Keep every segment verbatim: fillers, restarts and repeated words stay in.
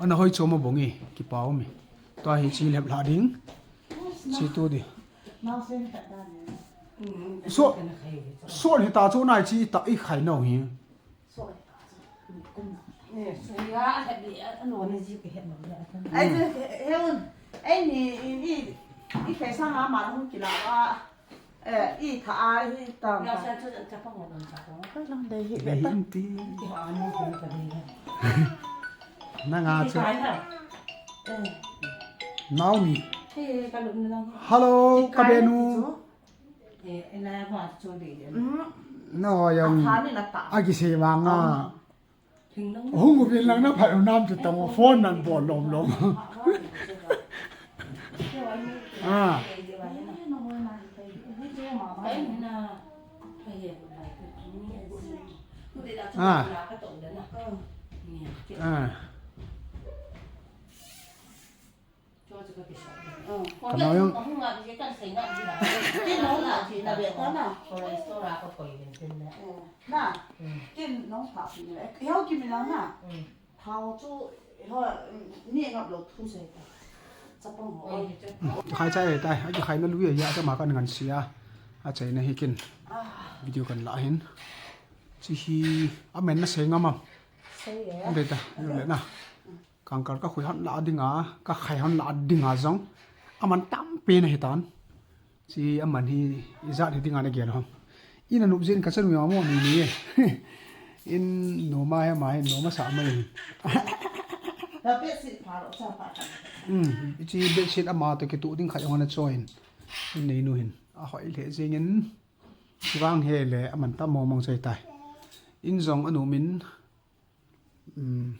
Ana hoi chom a bong e, kipa um e. Tua hi chi lep la ding. Chi tu di. So, so hita chu nai chi ta i khai nau hi. Ai, he, he, ei ni, i, i, i kei sang a ma hung kila a. Eh, i tha a, i ta. Ka lang dei hi. Dei hi ta. Ti. Na nga chu. Naomi. Hello, ka benu. Eh, ina ya ma chu dei dei. Na ho yang. A tha ni la ta. A ki se wa nga. Hung uvin lang na phat u nam chu tong phone nan bol lom lom. Ah. Ah. Ah. Ka nau jong. Khai chai tai, a kikhai na lui a, a tama kan ngan sia. A chai na hi kin. Video kan la hin. Chi hi a men na sei ngam am. Sei e. Dei ta, le na. Kangkal ka khui hon la dinga, ka khai hon la dinga jong. Aman tampi na hitan. Chi aman hi ijat hi dinga na gel hon. Ina nup jin ka chanu ya mo ni ni. In noma he ma he noma sa ma in. Ta bedsheet pha lo cha pha. Hmm, chi bedsheet ama to kitu ding khat jong na choi in. In nei nu hin. A hoi le jing in. Vang he le aman tam mo mong chai tai. In jong anu min. Um,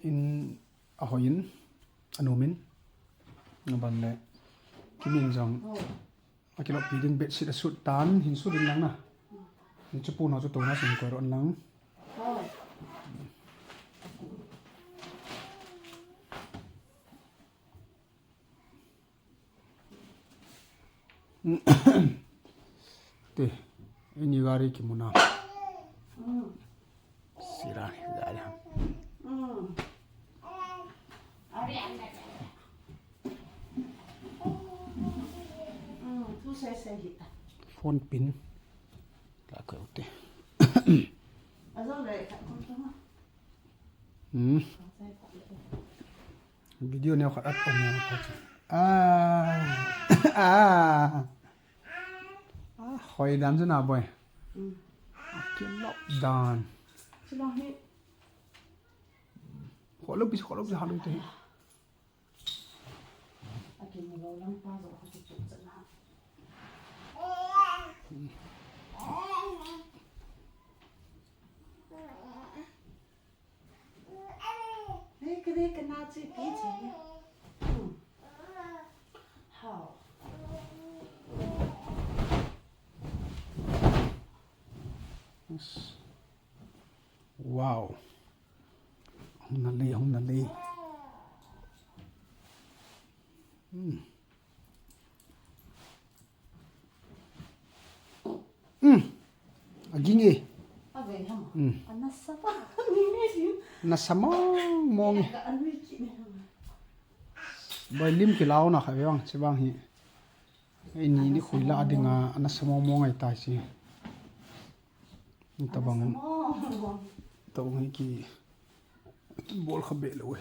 in a hoi in, a num in, a ban le, kimin jong, a kilop pi ding bedsheet a sut tan, hin sut in lang na. Hin chu pu na chu to na sin koi ron lang. Te, ini gari kimuna. Sira, gari. Phone pin. La ko te. Hmm. Video neo khat at on neo khat. Ah. Ah. Ah, hoi dan chu na boy. Hmm. Kilop dan. Chu lang hi. Kholop pi, kholop pi, halu te. Wow. Hung na le, hung na le. Hmm. Hmm. A ging e. Hmm. Nasa mong mong e. Boy lim kilau na kha vang, chi vang hi. Ei ni ni khui la dinga, a nasa mong mong ai tai chi. Tabang. Tabang hi ki bol kha be lo e.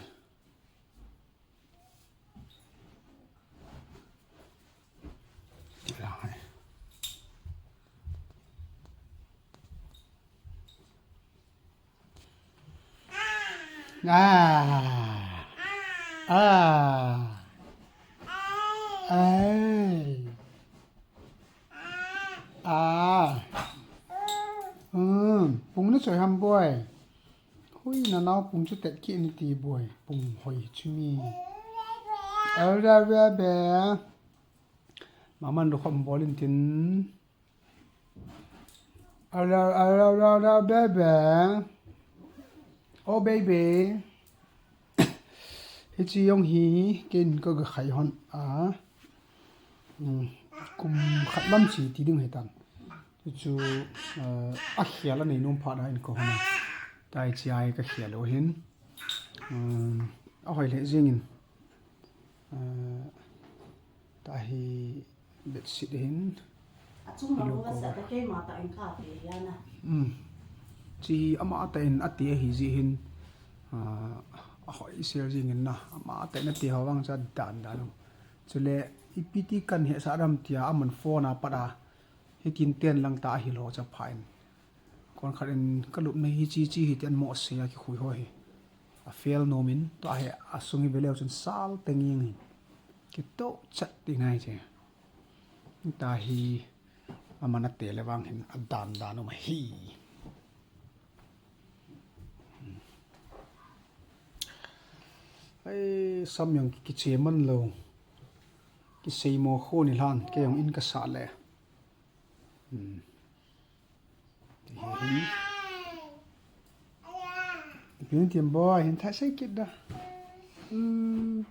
Ah. Ah. Ai. Ah. Hmm. Pung na choi ham boy. Hui, na nao pung chu tet ki ni ti boy. Pung hoi chu mi. Ara ra be. Maman ru khom bol in tin. Ara, ara, ara, ara, baby. Oh, baby. Hichi jong hi, ken ka ga khai hon a. Hmm, kum khat lam chi ti ding hitan. Chu, chu, eh, a khial a nei nom phat a in ka hon a. Tai chi ai ka khial o hin. Um, ahoi lheh jingin. Uh, tahi bedsheet hin. Achung ma pillow cover. Sa ta keima ta in ka pe ya na. Um. Chi ama ta in ati ahi ji hin. Uh, ahoi sel jingin na. Ama ta in ati ho vang cha dan dan. Chule ipi ti kan hesa dam tia aman phone a pat a. Hitin ten lang ta ahi lo cha pha in. Kon khat in ka lupna hi chi chi hi ti an mo se a kikhui ho hi. A fel nom in, tua hi a sung hi veleu chun sal teng ing hi. Kito chat ti ngai che. Tahi aman a te le vang hin a dan dan um hi. Ai, sam jong ki, kiche man lo. Kisei mo kho ni lan, kei jong in ka sa le. Hmm. Ti hi hin. Ipi tin boy, hin thai sei kit da. Hmm.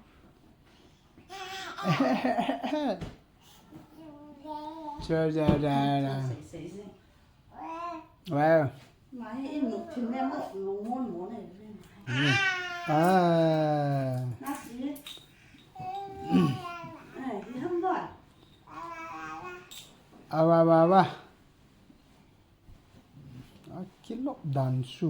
Cha, cha, cha, cha. Wow. Hmm. Ah. Ah, wa, wa, wa. A kilop dan chu.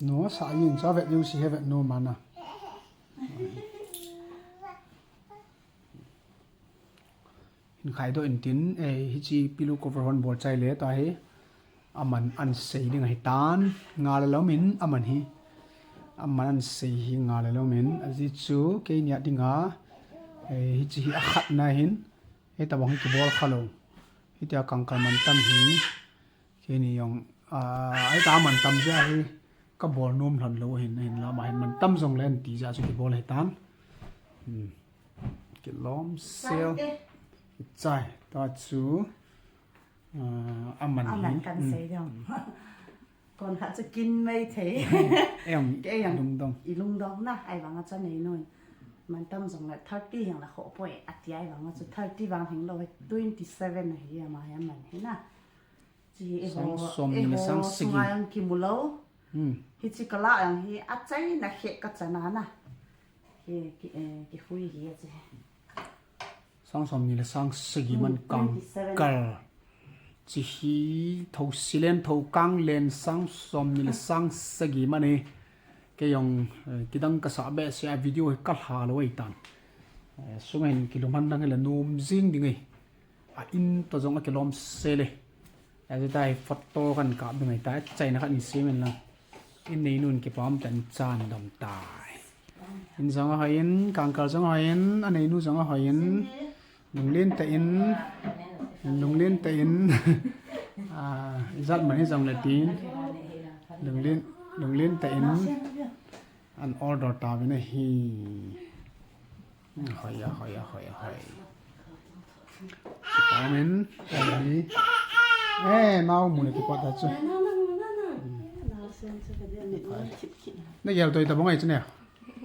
No, sa yin sa vet yu si he vet no mana. Hin khai doh in tin, eh, hichi pillow cover hon bol chai le ta hi. Aman an sei ding ahi tan, nga le lom in aman hi. Aman an sei hi nga le lom in, aji chu, kei nia dinga, eh, hichi hi a khat na hin, hita bang hi kibol kha lo. Hitia kangkal man tam hi. Keini jong, ah, ai ta man tam jeh hi ka bol nom lhon lou hin, hin lama hin man tam jong le an ti jeh chu kibol hi tan. Hmm. Kilom sel. Kichai. Ta chu, ah, aman hi. Aman kan sei dong. Kon khat chu kin mai thei. Em, kei jong lungdong. I lungdong na, ai vang a cha nei nun. Man tam jong le thirty jong le kho poi, ati ai vang a chu thirty vang hing lou, twenty seven ahi ama hi aman hi na. Chi, sang som ni le sang sagi. Sunga jong kimu lou. Hmm. Hichi kala jong hi achaina khe ka chana na. Hi, ki, eh, kihui hi achi. Sang som ni le sang sagi man kang kal. Chi hi tho silen tho kang len sang som ni le sang sagi man hi. Kei jong, eh, kidang ka sa be se a video hi ka lha lou ai tan. Eh, sunga hin kilum han dang hi le nom jing ding ai. A in to jong a kilom sel e. Aji tai photo kan kap ding ai tai, chaina khat in sem in lang. In nei nun kipam tan chan dam tai. In jong a hoi in, kangkal jong a hoi in, a nei nu jong a hoi in. Lunglen ta in, lunglen ta in. Ah, ijat man hi jong le tin. Lunglen, lunglen ta in. An order ta vin ahi. Hoi a, hoi a, hoi a, hoi. Kipa min, eh, eh, nau mun kipa ta chu. Na gel toi ta bang ai chu ne.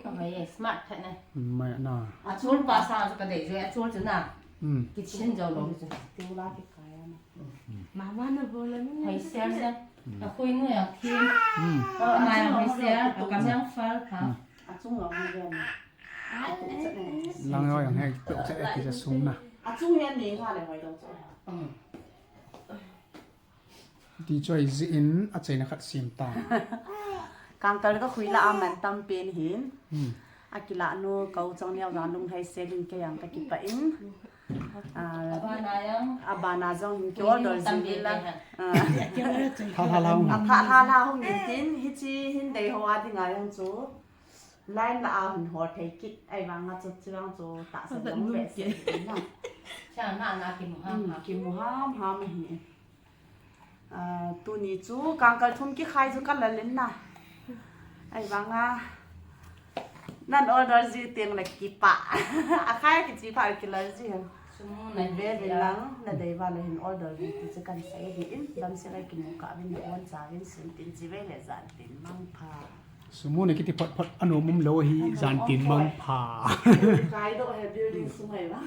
Hoi, smart phat ne. Mai na. A chul pa sa chu ka dei je, a chul chu na. Hmm. Kitchen jo lo chu. Teu la ki kaya na. Mama na bola ni. Hoi ser ser. A khui nu ya thim. Hmm. Ama ya hoi ser, a kam yang fal ha. Hmm. A chung lo hoi ya na. Lang yo yang hei, tuk chet e ti cha sung na. A chung hian nei nga le hoi lo chu. Ti choi ji in a chaina khat sim ta. Kangkal ka khui la a man tam pen hin. Hmm. A kila nu ko chang neo dan lung hei se ding ke yang ka kipa in. Ah, a bana jong hin ki order ji la. Ah. Tha tha la hung. A tha tha la hung in tin hichi hin dei ho a ding a jong chu. Line la a hun hol thei kit, ai vang a chu, chu vang chu tahsan jong behseh na. Cha na na kimu ham ham. Hmm, kimu ham ham hi. Ah, tuni chu kangkal thum kikhai chu ka lal in na. Ai vang a. Nan order ji teng le kipa. A khai kichi pha kilal ji ham. Sumu na ve ve lang, na dei va le hin order ji ti chu kan sei hi in, dam se lai kimu ka vin, on cha vin, sun tin ji ve le jan tin mang pha. Sumo na kiti phot phot anom um lou hi, jantin mang pha. Kaidoh he building sung ahi vang.